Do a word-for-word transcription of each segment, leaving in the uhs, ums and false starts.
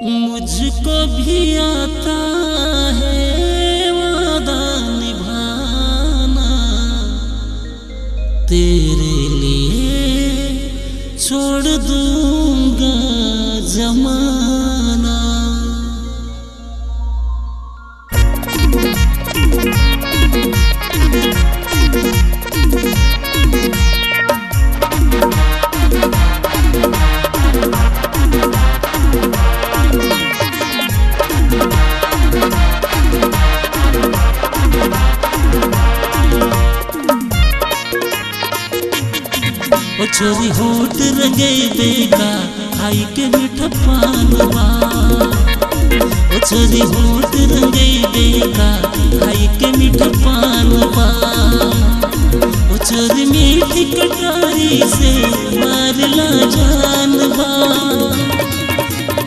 मुझको भी आता है वादा निभाना, तेरे लिए छोड़ दूंगा जमाना। ओ छोरी होठ रंगई बेका, खाई के मीठा पान बा। ओ छोरी होठ रंगई बेका, खाई के मीठा पान बा। ओ छोरी मीठी कटारी से मारला जान बा।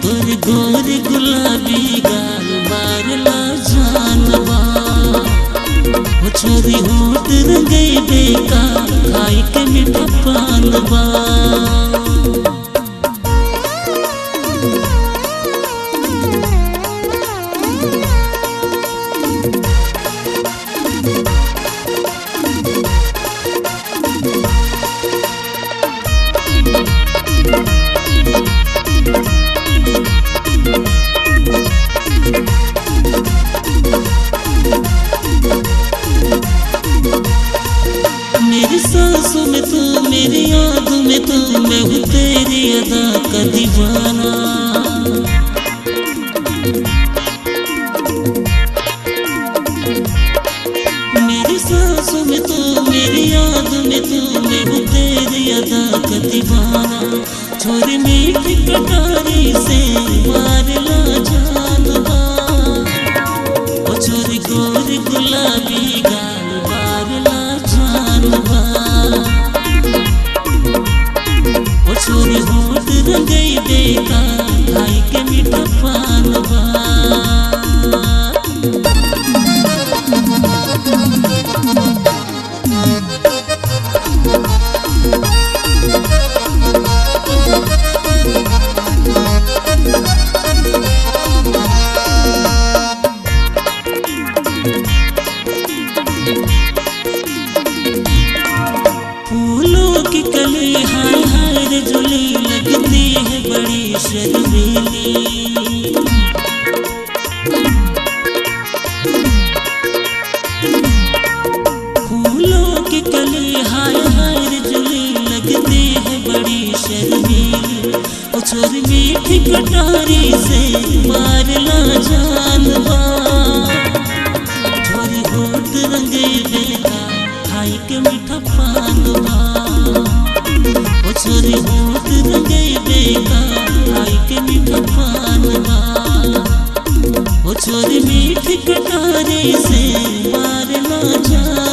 तोर गोर गुलाबी गाल मारला जान बा। ओ छोरी होठ रंगई बेका, खाई के मीठा पान बा। मेरी सांसों में तू, मेरी यादों में तू, मैं हूँ तेरी अदा का दीवाना। मेरी सांसों में तू, मेरी यादों में तू, मैं हूँ तेरी अदा का दीवाना। छोरी मीठी कटारी से मारला जान बा। ओ छोरी गोर गुलाबी गाल मारला जान बा। ओ छोरी होठ रंगई बेका, खाई के मीठा पान बा। फूलों की कली हाय हाय रे जुली, लगती है बड़ी शर्मीली। फूलों की कली हाय हाय रे जुली, लगती है बड़ी शर्मीली। ओ छोरी मीठी कटारी से मारला जान बा। छोरी होठ रंगई बेका, खाई के मीठा पान बा। ओ छोरी होठ रंगई बेका, खाई के मीठा पान बा। ओ छोरी मीठी कटारी से मारला जान